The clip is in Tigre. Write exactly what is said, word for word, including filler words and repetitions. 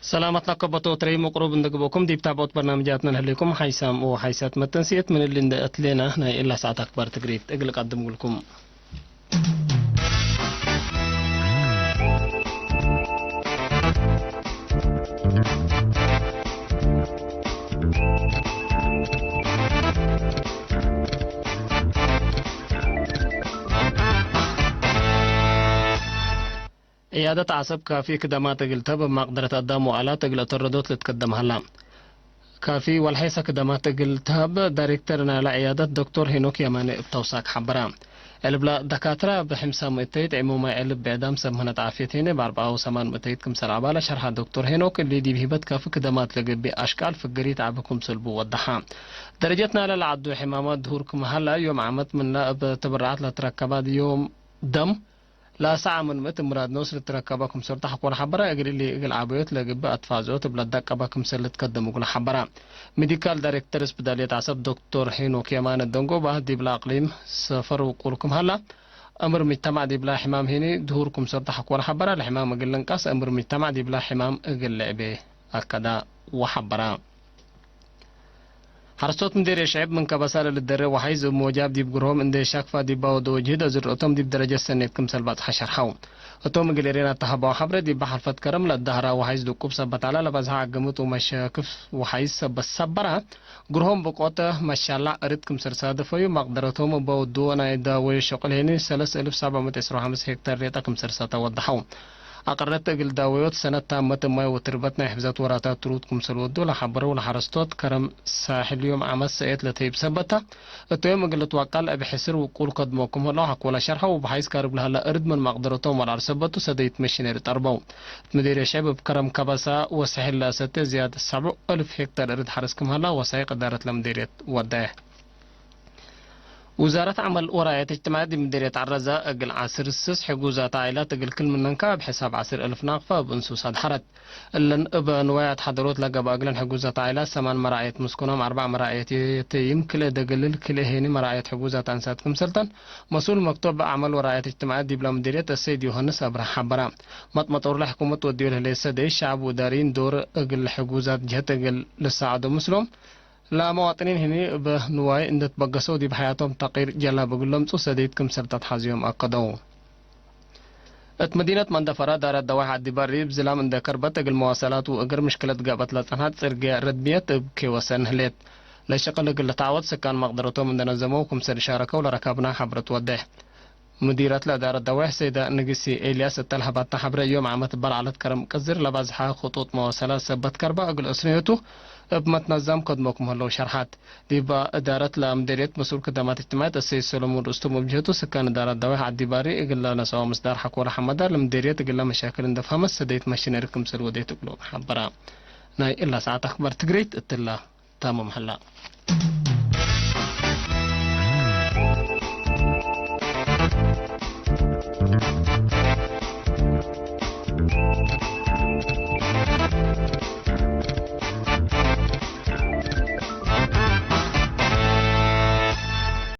ሰላመት ለከበቶ ትረይ መቅሩብ እንደ ግበኩም ዲብ ታብኦት በርናምጃትነ ለህሌኩም ሓይሳም ወሓይሳት መተንስየት ምን እሊ እንደ እትሌና ናይ እላ ሰዓት አክባር ትግሪት እግል ቀድም እግልኩም። ዕያደት ዐሰብ ካፊ ክደማት እግል ተህብ፣ እብ ማቅደረት አዳም ወአላት እግል አተረዶት ልትከደም ሀላ። ካፊ ወልሐይሰ ክደማት እግል ተህብ ዳይሬክተር ናይላ ዕያደት ዶክቶር ሄኖክ የማነ እብ ተውሳክ ሐበረ። እልብላ ደካትረ እብ ሕምሳ ምእተይት፣ ዕሙማይ እልብ ብዕዳም ሰብ ምህነት ዓፍየት ህኔ እብ አርብዓ ወሰማን ምእተይት ክምሰል ዐባለ ሸርሐ ዶክቶር ሄኖክ፣ እሊ ዲብ ሂበት ካፊ ክደማት ለገብእ አሽቃል ፍግሪት ዐቢ ክምሰል ቡ ወደሐ። ደረጀት ናይለ ለዐዱ ሕማማት ድሁር ክም ሀላ፣ ዮም ዓመት ምንላ እብ ተበረዓት ለትረከባ ዮም ደም ለአሰዓ ምን ምእት እምራድ ኖስ ልትረከበ ክምሰል ተሐቆል ሐበረ። እግል እሊ እግል ዐበዮት ለገብእ አትፋዝኦት እብ ለደቀበ ክምሰል ልትከደም እግል ሐበረ። ሜዲካል ዳይሬክተር እስፕዳልየት ዐሰብ ዶክቶር ሄኖክ የማነ ደንጎባ፣ ዲብለ አቅሊም ሰፈር ውቁል ክም ሀላ፣ እምር ምጅተማዕ ዲብለ ሕማም ህኒ ድሁር ክምሰል ተሐቆል ሐበረ። ለሕማም እግል ልንቀስ እምር ምጅተማዕ ዲብለ ሕማም እግል ልዕቤ አከደ ወሐበረ። ሐረስቶት ምዴርየ ሽዕብ ምን ከበሳ ለልደሬ ወሐይዝ እብ ሞጃብ ዲብ ግርሆም እንዴ ሻክፋ ዲባ ወደወ ጅህድ አዝርኦቶም ዲብ ደረጀት ሰኔት ክምሰል ባጽሐ ሸርሐው። እቶም እግል ኤሬና ተሀበው ሐብሬ ዲብ ሐልፈት ከረም ለዳህራ ወሐይዝ ድቁብ ሰበት ዐለ ለበዝሐ አገምት ወመሸክፍ ወሐይዝ ሰበት ሰበረ። ግርሆም ብቆተ መሻላዕ እርድ ክምሰል ሳደፈዩ መቅደረቶም እበ ወድዎ ናይ ዳወዩ ሸቁል ሄኒ ሰለስ እልፍ ሰብዕ ምእት ዕስራ ወሐምስ ሄክታር ሌጠ ክምሰል ሰተ ወደሐው። አቅረት እግል ዳወዮት ሰነት ታመት እማይ ወትርበት ናይ ሕፍዘት ወራታት ትሩት ክምሰል ወዱ ለሐበረው ለሐረስቶት ከረም ሳሕል ዮም ዓመት ሰእየት ለተይብ ሰበታ። እቶም እግል ልትወቀል እብ ሕስር ውቁል ከድሞ ክም ህለው ሐቆለ ሸርሐው። እብ ሐይስ ካርብ ለሀለ እርድ ምን መቅደረቶም ወለዐል ሰበቱ ሰደይት መሽነሪ ጠርበው። እት ምዲር የሸዕብ እብ ከረም ከበሳ ወሰሕል ለአሰቴ ዝያድ ሰብዑ እልፍ ሄክታር እርድ ሐርስ ክም ሀላ ወሳይቅ እዳረት ለምዲርየት ወደየ። ውዛረት ዐመል ወራየት እጅትማዕየት ዲብ ምዴርየት ዐረዘ፣ እግል ዐስር ስስ ሕጉዛት ዓኢላት እግል ክል ምነን ከ እብ ሕሳብ ዐስር እልፍ ናቅፈ እብ እንሱስ አድሐረት። እለን እብ ንዋይ አትሐደሮት ለገብአ እግለን ሕጉዛት ዓኢላት ሰማን መራዕየት ምስኩኖም፣ አርበዕ መራዕየት የተይም፣ ክልኤ ደግልል፣ ክልኤ ሄኒ መራዕየት ሕጉዛት አንሳት ክምሰልተን መስኡል መክቶብ ዐመል ወራየት እጅትማዕየት ዲብለ ምዴርየት እሰይድ ዮሐንስ አብርሃ ሐበረ። መጥመጦር ለሕኩመት ወድዮ ለህሌት ሰደይ ሸዐብ ወእዳርይን ዶር እግል ሕጉዛት ጀህት እግል ልሳዐዶ ምስሎም፣ ለመዋጥኒን ህኒ እብ ንዋይ እንዴ ትበገሰው ዲብ ሐያቶም ተቅይር ጀላብ እግል ለምጽኡ ሰደይት ክምሰል ተትሐዝዮም አከደው። እት መዲነት መንደፈራ ዳራት ደዋሕ ዐዲ ባሪ እብ ዝላም እንዴ ከርበት እግል መዋሰላት ወእግር ምሽክለት ገብአት ለጸንሐት ጽርግየ ረድምየት እብ ኬወሰን ህሌት። ለሸቅል እግል ልትዐወት ስካን መቅደረቶም እንዴ ነዘመው ክምሰል ሻረከው ለረከብና ሐብረት ወዴሕ። ሙዲረት ለእዳረት ደዋይሕ ሰይደ ንግሲ ኤልያስ እተ ለሀባተ ሐብረ፣ ዮም ዓመት በልዐለት ከረም ቅዝር ለባዝሐ ክጡጥ መዋሰላት ሰበት ከርባ እግል እስንዮቱ እብ መትነዛም ከድሞ ክም ህለው ሸርሐት። ዲብ እዳረት ለምዴርየት መስኡል ክደማት እጅትማዕየት እሰይድ ሰሎሞን ርስቱም እብ ጀህቱ፣ ስካን እዳረት ደዋይሕ ዐዲ ባሪ እግል ለነሰአው ምስዳር ሐቆለ ሐመዳ፣ ለምዴርየት እግለ መሻክል እንዴ ፈሀመት ሰደይት መሽነሪ ክምሰል ወዴት እግሎም ሐበረ። ናይ እላ ሰዓት አክባር ትግሬት እትላ። ታምም ሀላ።